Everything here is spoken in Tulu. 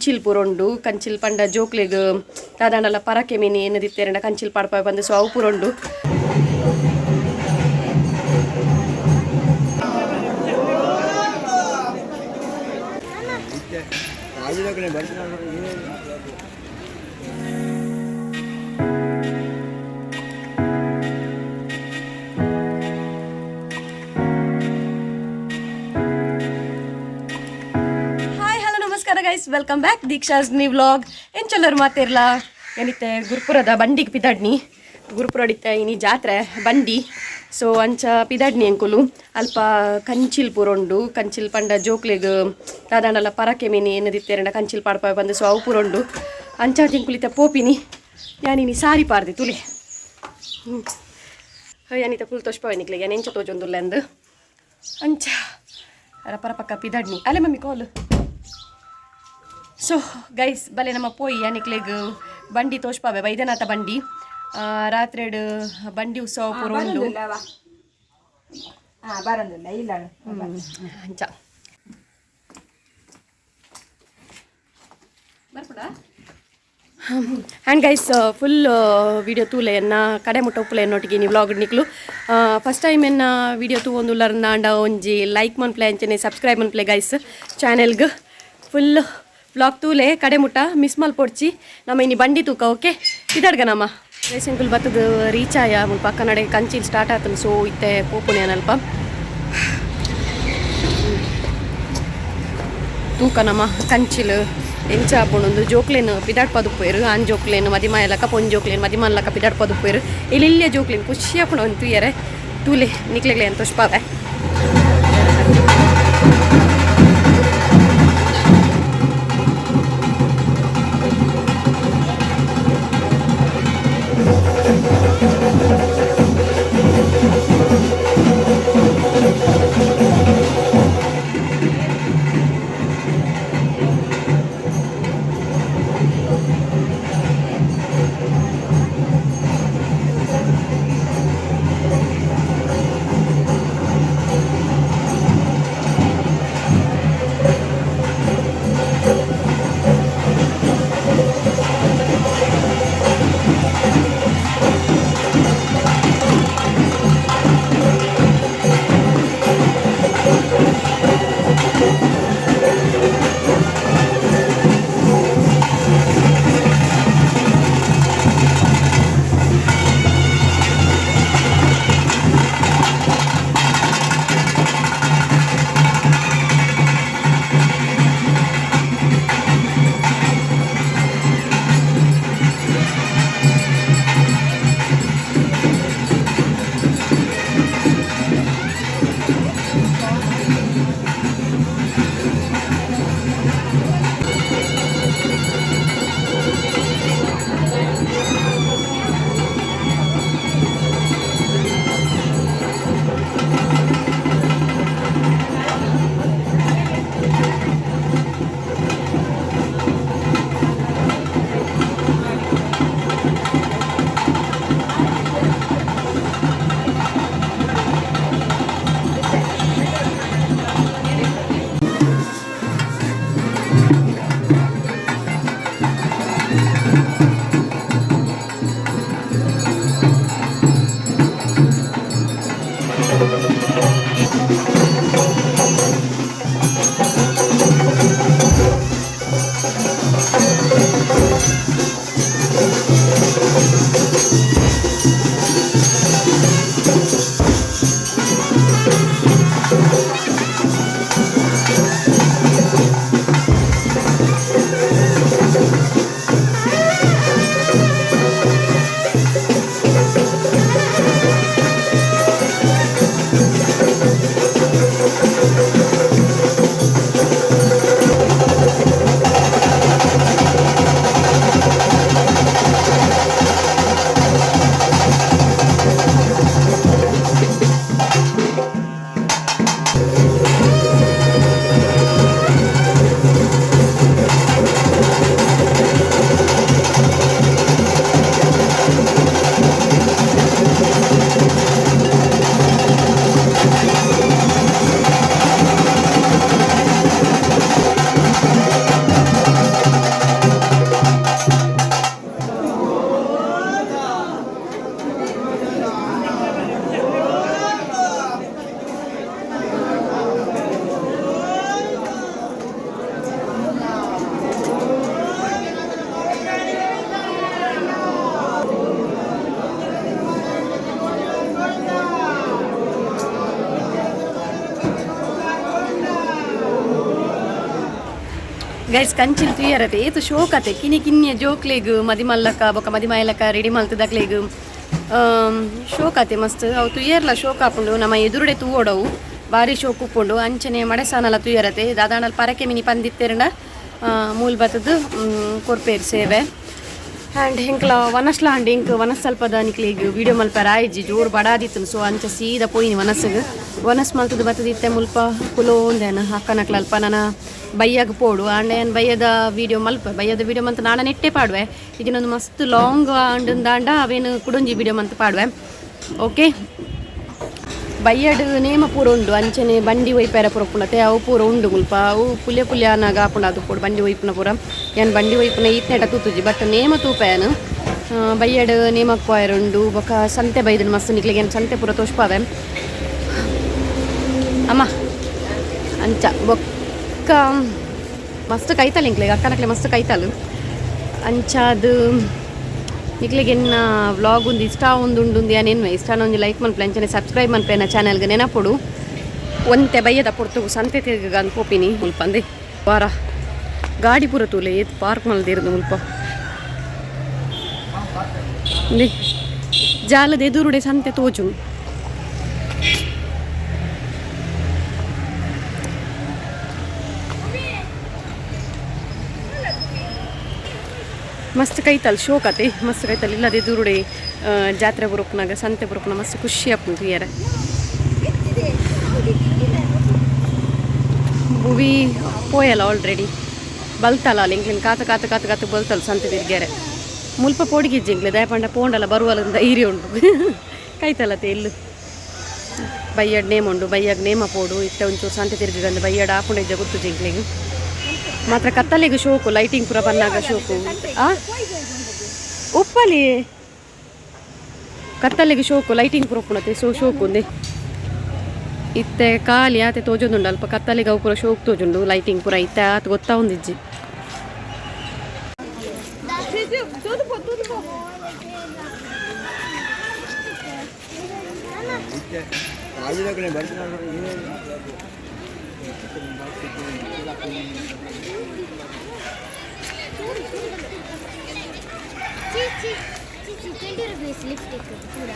ಕಂಚಿಲ್ ಪೂರೊಂಡು ಕಂಚಿಲ್ ಪಂಡ ಜೋಕ್ಲೆಗ್ ದಾದಾಂಡಲ ಪರಕೆ ಮೀನಿ ಎನ್ನದಿತ್ತೆರಂಡ ಕಂಚಿಲ್ ಪಾಡ್ಪಾವೆ ಪಂದ್ ಸೊ ಅವು ಪೂರೊಂಡು. ಹಾಯ್ ಹಲೋ ನಮಸ್ಕಾರ ಗೈಸ್, welcome back ದೀಕ್ಷಾಸ್ ನಿ ವ್ಲಾಗ್. ಎಂಚೊಲ್ಲರು ಮಾತಿರ್ಲಾ? ಏನಿತ್ತೆ ಗುರುಪುರದ ಬಂಡಿಗೆ ಪಿದಾಡ್ನಿ. ಗುರುಪುರಡಿತ್ತೆ ಇನಿ ಜಾತ್ರೆ ಬಂಡಿ. ಸೊ ಅಂಚ ಪಿದಾಡ್ನಿ ಅಂಕುಲು. ಅಲ್ಪ ಕಂಚಿಲ್ ಪೂರೊಂಡು ಕಂಚಿಲ್ ಪಂಡ ಜೋಕ್ಲೆಗ್ ದಾದಾಂಡಲ ಪರಕೆ ಮೀನಿ ಎನ್ನದಿತ್ತೆರಂಡ ಕಂಚಿಲ್ ಪಾಡ್ಪಾವೆ ಪಂದ್ ಸೊ ಅವು ಪೂರೊಂಡು. ಅಂಚ ತಿಂಕುಲಿತ ಪೋಪಿನಿ. ಯಾನಿನಿ ಸಾರಿ ಪಾರ್ದಿ ತುಲಿ. ಯಾನಿತ ಫುಲ್ ತೋಷ್ಪವೆ ನಿಕ್ಲೆಗ್ ಯಾನ್ ಎಂಚ ತೋಜೊಂದುಲ್ಲೆ ಅಂದ್. ಅಂಚ ರಪರ ಪಕ್ಕ ಪಿದಾಡ್ನಿ. ಅಲೆ ಮಮ್ಮಿ ಕಾಲ್. ಸೊ ಗೈಸ್ ಬಲೆ ನಮ್ಮ ಪೋಯಿ ಯಾನಿಕ್ಲೆಗ್ ಬಂಡಿ ತೋಷ್ಪಾವೆ. ವೈದ್ಯನಾಥ ಬಂಡಿ, ರಾತ್ರೆಡ್ ಬಂಡಿ ಉತ್ಸವ ಪೂರ ಉಂಡು. ಬರಂದಿಲ್ಲ ಇಲ್ಲ. ಅಂಚ ಬರ್ಪುಡಾ? ಆ್ಯಂಡ್ ಗೈಸ್, ಫುಲ್ ವಿಡಿಯೋ ತೂಲೆ, ಎನ್ನ ಕಡೆ ಮುಟ್ಟ ಉಪ್ಪುಲೆ ಎನ್ನೊಟ್ಟಿಗೆ ನೀವು ವ್ಲಾಗ್ ನಿಕ್ಲು. ಫಸ್ಟ್ ಟೈಮ್ ಎನ್ನ ವಿಡಿಯೋ ತೂವೊಂದುಲ್ಲರ್ನ ಅಂಡ ಒಂಜಿ ಲೈಕ್ ಮನ್ಪ್ಲೆ, ಅಂಚನೆ ಸಬ್ಸ್ಕ್ರೈಬ್ ಮನ್ಪ್ಲೆ ಗೈಸ್ ಚಾನೆಲ್ಗ್. ಫುಲ್ ವ್ಲಾಗ್ ತೂಲೆ ಕಡೆ ಮುಟ್ಟ, ಮಿಸ್ ಮಲ್ಪೊಡ್ಚಿ. ನಮ್ಮ ಇನಿ ಬಂಡಿ ತೂಕ. ಓಕೆ, ಇದಾಡ್ಗ ನಮ್ಮ ಗೈಸ್. ಎಂಕುಲು ಬತ್ತದ ರೀಚ್ ಆಯ. ಮುಲ್ಪ ಕನ್ನಡ ಕಂಚಿಲ್ ಸ್ಟಾರ್ಟ್ ಆತನ. ಸೊ ಇತ್ತೆ ಪೋಪುನೆ ಅಲ್ಪ. ತೂಕ ನಮ್ಮ ಕಂಚಿಲ್ ಎಂಚ ಆಪುಂಡು. ಜೋಕ್ಲೆನ್ ಪಿದಾಡ್ಪದುಪ್ಪುವೆರ್. ಆನ್ ಜೋಕ್ಲೆನ್ ಮದಿಮಾಯಲಕ, ಪೊನ್ ಜೋಕ್ಲೆನ್ ಮದಿಮಲ್ಲಕ ಪಿದಾಡ್ಪದುಪ್ಪುವೆರ್. ಇಲ್ಲಿಲ್ಲ ಜೋಕ್ಲೆನ್ ಖುಷಿ ಆಪುಂಡು ಒಂದು ತೂಯರೆ. ತೂಲೆ, ನಿಕ್ಲೆಗ್ಲೆ ಅಂತ ತೋಷ್ಪಾವೆ. ಗೈಸ್ ಕಂಚಿಲ್ ತುಯರತೆ ಏತು ಶೋಕತೆ ಕಿನಿ ಕಿನ್ನಿಯ ಜೋಕ್ಲೆಗ್ ಮದಿಮಲ್ಲಕ ಬೊಕ ಮದಿಮಾಯಲಕ ರೆಡಿ ಮಲ್ತದಕ್ಲೆಗ್ ಶೋಕತೆ ಮಸ್ತ್ ಅವು ತುಯರ್ಲ ಶೋಕ ಆಪುಂಡು ನಮ್ಮ ಎದುರುಡೆ ತೂವೊಡವು ಬಾರಿ ಶೋಕ್ ಉಪ್ಪುಂಡು ಅಂಚನೆ ಮಡೆಸಾನಲ ತುಯರತೆ ದಾದಾಣಲ್ ಪರಕೆ ಮಿನಿ ಪಂದಿತ್ತೆರಂಡ ಮೂಲ್ ಬತ್ತದು ಕೊರ್ಪೇರ್ ಸೇವೆ. ಆ್ಯಂಡ್ ಎಂಕ್ಲ ವನಸ್ಲ ಅಂಡ್ ಎಂಕ್ ವನಸ್ ಸ್ವಲ್ಪದ ನಿಕ್ಲೆಗ್ ವೀಡಿಯೋ ಮಲ್ಪೆರ ಆಯ್ಜಿ ಜೋರು ಬಡಾದಿತ್ತು ಸೊ ಅಂಚ ಸೀದಾ ಪೋಯಿನಿ ವನಸ್ಸಿಗೆ ವನಸ್ ಮಲ್ತದ ಬತ್ತದಿತ್ತೆ ಮುಲ್ಪ ಕುಲೋಂದೇನ ಅಕ್ಕನಕ್ಲ ಅಲ್ಪ ನನ ಬಯ್ಯಾಗ ಪೋಡು ಆಂಡ ಏನ್ ಬಯ್ಯದ ವೀಡಿಯೋ ಮಲ್ಪ ಬಯ್ಯದ ವೀಡಿಯೋ ಮಂತ್ ನಾನ ನೆಟ್ಟೆ ಪಾಡುವೆ ಇದನ್ನೊಂದು ಮಸ್ತ್ ಲಾಂಗ್ ಆಂಡ್ ಅವೇನು ಕುಡೊಂಜಿ ವೀಡಿಯೋ ಮಂತ್ ಪಾಡುವೆ. ಓಕೆ ಬಯ್ಯಡ್ ನೇಮ ಪೂರ ಉಂಡು ಅಂಚನೆ ಬಂಡಿ ಒಯ್ಪೆರ ಪೂರ ಉಪ್ಪುಂಡತೆ ಅವು ಪೂರ ಉಂಡು ಮುಲ್ಪ ಅವು ಪುಲ್ಯ ಪುಲ್ಯ ಆನಾಗ ಆಪುಂಡು ಅದು ಪೋಡು ಬಂಡಿ ಒಯ್ಪುನ ಪೂರ ಯಾನ್ ಬಂಡಿ ಒಯ್ಪುನ ಈತ್ನೇಟ ತೂತುಜಿ ಬಟ್ ನೇಮ ತೂಪೇನು ಬಯ್ಯಡ್ ನೇಮಕ್ ಪೋಯರ್ ಉಂಡು ಬೊಕ ಸಂತೆ ಬೈದನ್ ಮಸ್ತ್ ನಿಕ್ಲೆಗ್ ಏನ್ ಸಂತೆ ಪೂರ ತೋಷ್ಪಾವೆ ಅಮ್ಮ ಅಂಚ ಬೊಕ್ಕ ಮಸ್ತ್ ಕೈತಲ್ ಎಂಕ್ಲೆಗ್ ಅಕ್ಕನಕ್ಲೆ ಮಸ್ತ್ ಕೈತಲ್ ಅಂಚಾದ್ ನಿಕ್ಲೆಗ್ ಎನ್ನ ವ್ಲಾಗ್ ಒಂದು ಇಷ್ಟ ಒಂದು ಉಂಡು ಯಾನ್ ಎನ್ವೆ ಇಷ್ಟ ಒಂಜಿ ಲೈಕ್ ಮನ್ಪುಲೆ ಅಂಚನೆ ಸಬ್ಸ್ಕ್ರೈಬ್ ಮನ್ಪುಲೆ ಎನ್ನ ಚಾನೆಲ್ಗೆ ನೆನಪೊಡು ಒಂತೆ ಬಯ್ಯದ ಪೊರ್ತುಗು ಸಂತೆ ತಿರ್ಗ ಅಂದ್ ಪೋಪಿನಿ ಮುಲ್ಪಂದೆ ವಾರ ಗಾಡಿ ಪೂರ ತೂಲೆ ಏತ್ ಪಾರ್ಕ್ ಮಲ್ದಿರ್ದು ಮುಲ್ಪ ಇಂದೆ ಜಾಲದ ಎದುರುಡೆ ಸಂತೆ ತೋಜು. ಮಸ್ತ್ ಕೈತಲ್ ಶೋಕತೆ ಮಸ್ತ್ ಕೈತಲ್ ಇಲ್ಲದೆ ಎದುರುಡೆ ಜಾತ್ರೆ ಬರೋಕ್ನಾಗ ಸಂತೆ ಬರೋಕ್ನ ಮಸ್ತ್ ಖುಷಿ ಆಪುಂಡು ತೂಯರೆ. ಭುವಿ ಪೋಯಲ್ಲ ಆಲ್ರೆಡಿ ಬಲ್ತಲ್ಲ ಅಲ್ಲಿ ಎಂಕ್ಲೆನ್ ಕಾತ ಕಾತ ಕಾತ ಕಾತ ಬಲ್ತಲ್ಲ ಸಂತೆ ತಿರ್ಗ್ಯಾರೆ ಮುಲ್ಪ ಪೋಡಿಗಿಜ್ಜಿ ಎಂಕ್ಲೆ ದಯಪಂಡ ಪೋಂಡಲ ಬರುವಲಂದ ಧೈರ್ಯ ಉಂಡು ಕೈತಲತೆ ಎಲ್ಲು ಬಯ್ಯಡ್ ನೇಮ ಉಂಡು ಬಯ್ಯಾಗ ನೇಮ ಪೋಡು ಇತ್ತೆ ಒಂಚೂರು ಸಂತೆ ತಿರ್ಗಂದು ಬಯ್ಯಡ್ ಆಪುಂಡ ಇಜ್ಜ ಗೊತ್ತುಜಿ ಎಂಕ್ಲೆಗ್ ಮಾತ್ರ ಕತ್ತಲೆಗ್ ಶೋಕು ಲೈಟಿಂಗ್ ಪೂರ ಬನ್ನಾಗ ಶೋಕು ಆ ಉಪ್ಪಲಿ ಕತ್ತಲೆಗ್ ಶೋಕು ಲೈಟಿಂಗ್ ಪೂರ ಉಪ್ಪುನತೆ ಸೊ ಶೋಕು ಉಂದೆ ಇತ್ತೆ ಖಾಲಿ ಆತೆ ತೋಜೊಂದುಂಡು ಅಲ್ಪ ಕತ್ತಲೆಗ್ ಅವು ಪೂರ ಶೋಕ್ ತೋಜುಂಡು ಲೈಟಿಂಗ್ ಪೂರ ಇತ್ತೆ ಆತ್ ಗೊತ್ತಾವೊಂದಿಜ್ಜಿ. ಚಿ ಚಿ ಚಿ 20 ರುಪೀಸ್ ಲಿಪ್ಸ್ಟಿಕ್ ಪೂರ.